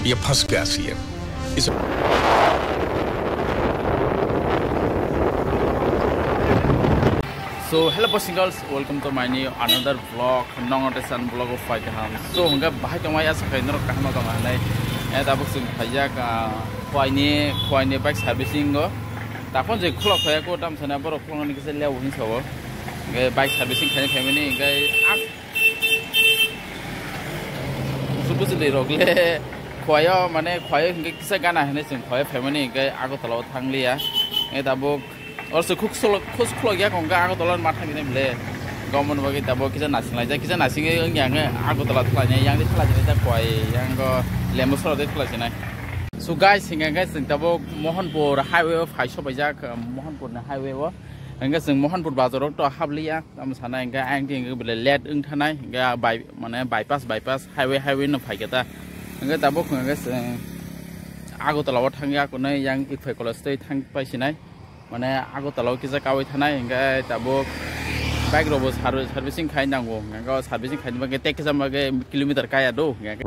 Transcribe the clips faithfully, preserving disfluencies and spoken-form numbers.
ये फंस गया सीएम। इस So, hello boys and girls, welcome to my new another vlog. Nong notice an vlog of fight ham. So, hingga bahai tongmai asa khai norok kaham tong hanai. Eh, tabuk sing khaijak, ah, khuaini, khuaini bike servicing go. Tapon je khulok khaya ko tam sana borok khulok ni kisa lewo hin sawo. Hingga bike servicing khai family hingga ak Busu busu de rok le khoyo mane khoyo hingke kisa gana hinui chwng khoyo family hingke Agartala o thang liya. E tabuk oro se khuk solo khus khulok ya kong Agartala ma thang gini bile. Gomon bagwi tabuk kisa nasing lai jak kisa nasing wng yang Agartala thla ni yang di thla jini jak khoi yang go lembo soro de thla jinai. So guys hingke hingke chwng tabuk Mohanpur highway o phai sobai jak Mohanpur ni highway o hingke chwng Mohanpur bazar o to hap liya. Tamo sana hingke ayang hingke bile late wng thanai hingke bai mane bypass bypass highway highway no phaikhe ta hingke tabuk hingke se Agartala o thangya kunui yang Ikhwai college tei thang paisinai mane Agartala o kisa kawi thanai hingke tabuk bike rokbo servicing khai nango hingke servicing khaini bagwi tei kisa bagwi kilometer kaya do hingke.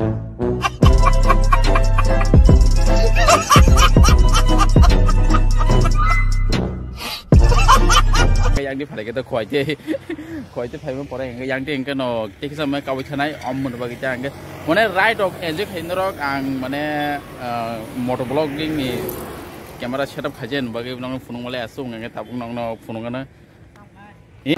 Yang di phalai khe to khwai tei khwai tei phaima pore hingke yang tei hingke no tei kisa mai kawi thanai om mun bagwi ta hingke mane ride rok enjoy khai norok ang mane ah, moto vlogging ni camera setup khajen bagwi nang phunung male asung hingke tabuk nang no phunung gana. Eh,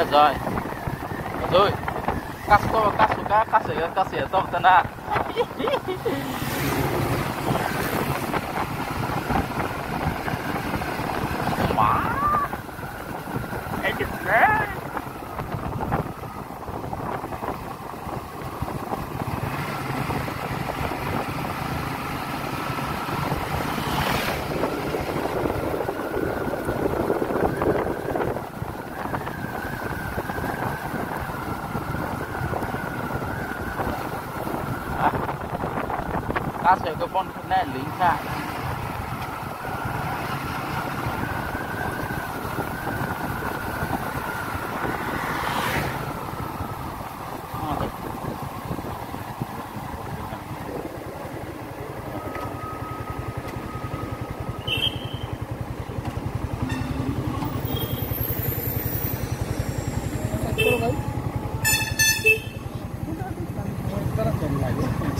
Joy. Joy. Kas to, kas ka, kas ya, kas ya, tok tana. Wow. It is great. Kasai ko bon khwnai lingkha.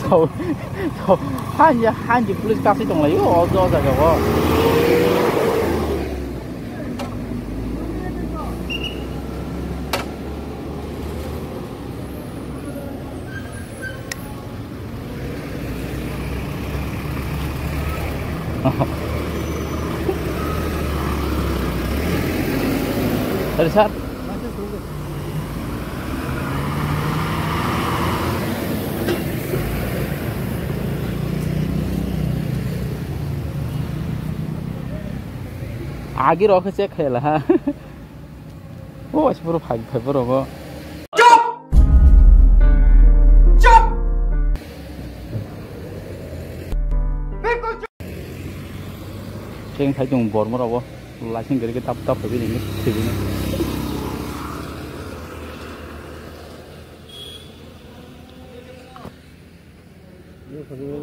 So, so, hanja, hanja police kasi tong layo, o, o jaga o. Sorry, sir. Agi rok khe check khaila ha. O, achi puro phai, phai borok o. Cheng phai tung bor mora o. License gari ke tap tap hobi ni, hobi ni.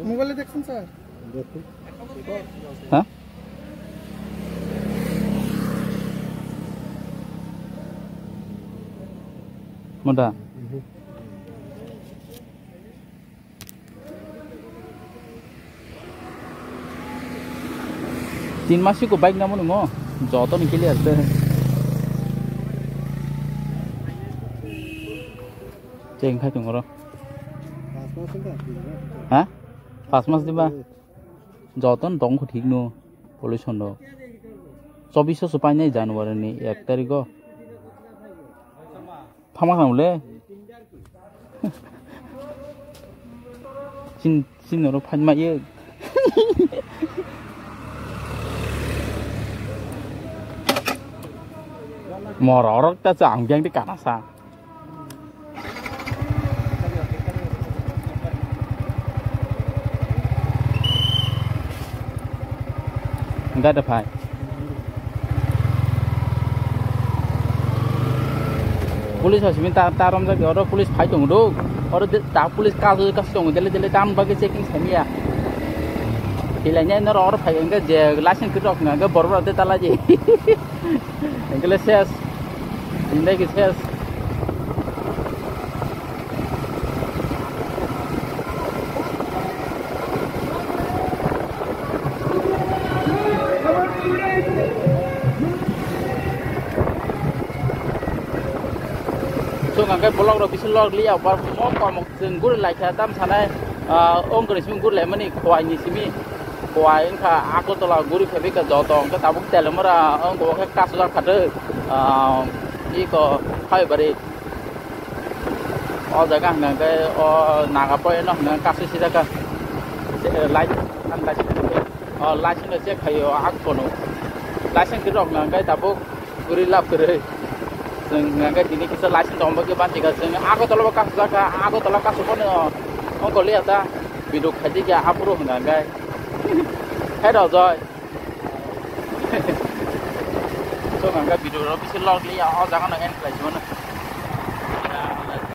মোবাইলে দেখছেন স্যার? হ্যাঁ? মোটা? তিন মাসই কো বাইক নামো নিমো, যত নিকেলি আসবে। Cheng khai tongro. Ha? Pas mas diba? Joton tong kho thik no. Pollution rok. Chobbish so painai January ni ek tarikh o. Thama kham le. Chin, chin oro phan ma ye. Mor orok ta chang biang di kana sa. Gada phai. Police asimi ta, ta romjak, oro police phai tongo do. Oro de, ta police kasu, kasu tongo, dele, dele, tam bagwi checking samiya. Hilainai noro oro phai, hwnkhe je license kwrwi rok hwnkhe borok rok de talaji. Hwnkhe le ses. Hwnkhe ses. Chwng hwnkhe vlog rok bisingo log liya, bo mo tongmung chwng guri laikha tam sanai, ah, ongkori simi guri laimani khowai ni simi. Khowai wngkha Agartala guri khabi ka joto hwnkhe tabuk Teliamura wngkha khe kasijak khatwi, ah, iko Phaibari. O jaga hwnkha khe o Naga point no hwnkha khe kasui sijak kha. Light, ang light, o light no check khaio, ang kono light ang khe rok hwnkha khe tabuk guri lab kwrwi. Chwng hwnkha khe tini kisa light tong bagwi banchi kha. Chwng Agartala bo kasijak kha, Agartala kasuk phano ongkha liya ta. Video khaidi khe aphuru hwnkha khe. Hai Rojoi. Chwng hwnkha khe video rok bisingo log liya, o jaga no end khlai simo no.